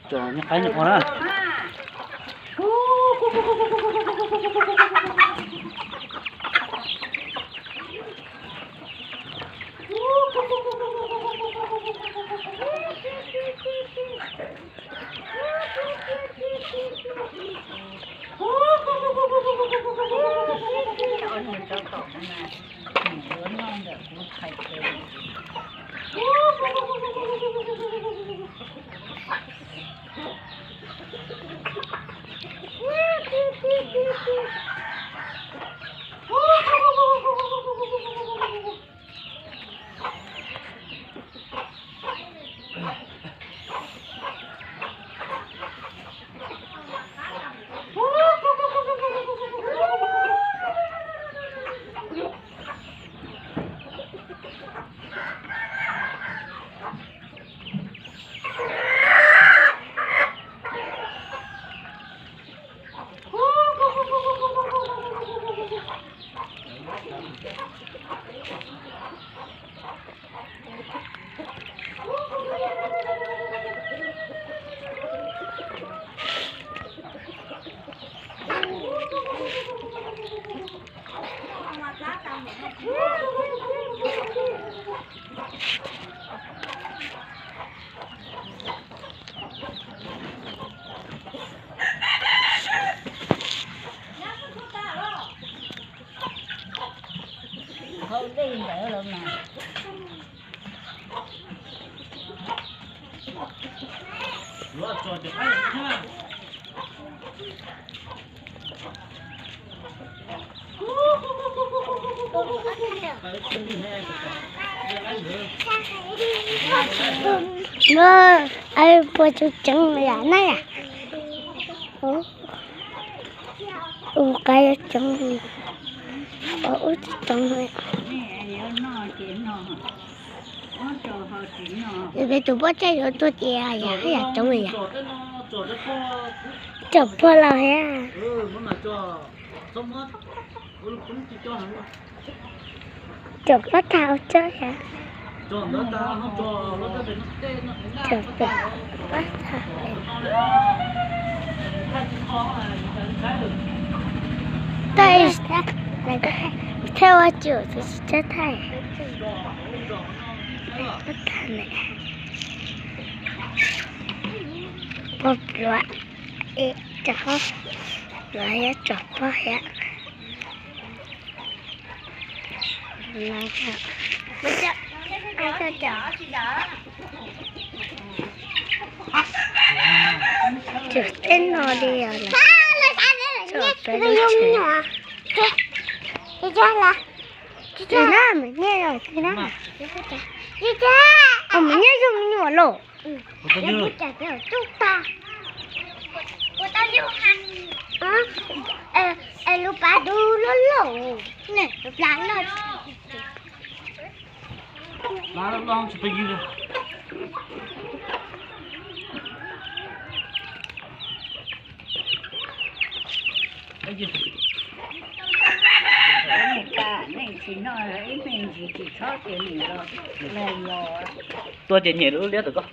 Tso nyuag qaib nyuag qhuav na. Hauv dej ntawd los mas. Nuav, puas tseeb tseeb yam na yom? Ua qab yuav tseeb, ua ub tsis tseeb. Peb tus poj tseg yuav tuag ces yam yam tseeb yom. Tsom pog los thiab. Tsom pog tham ua tsaug thiab. Tsom pog tham. Thaij, thaij ua tsuj tsis txhob thaij. Pog pluav, es cov pluav thiab tsom pog thiab. Tsuas tej no li os. Tsom peb lub tsev. Mus nyiaj os, mus nyiaj zoo me nyuam los. Lub pab dub loj loj, lub pab loj. Tuaj ces nyem lub liab tawm koj.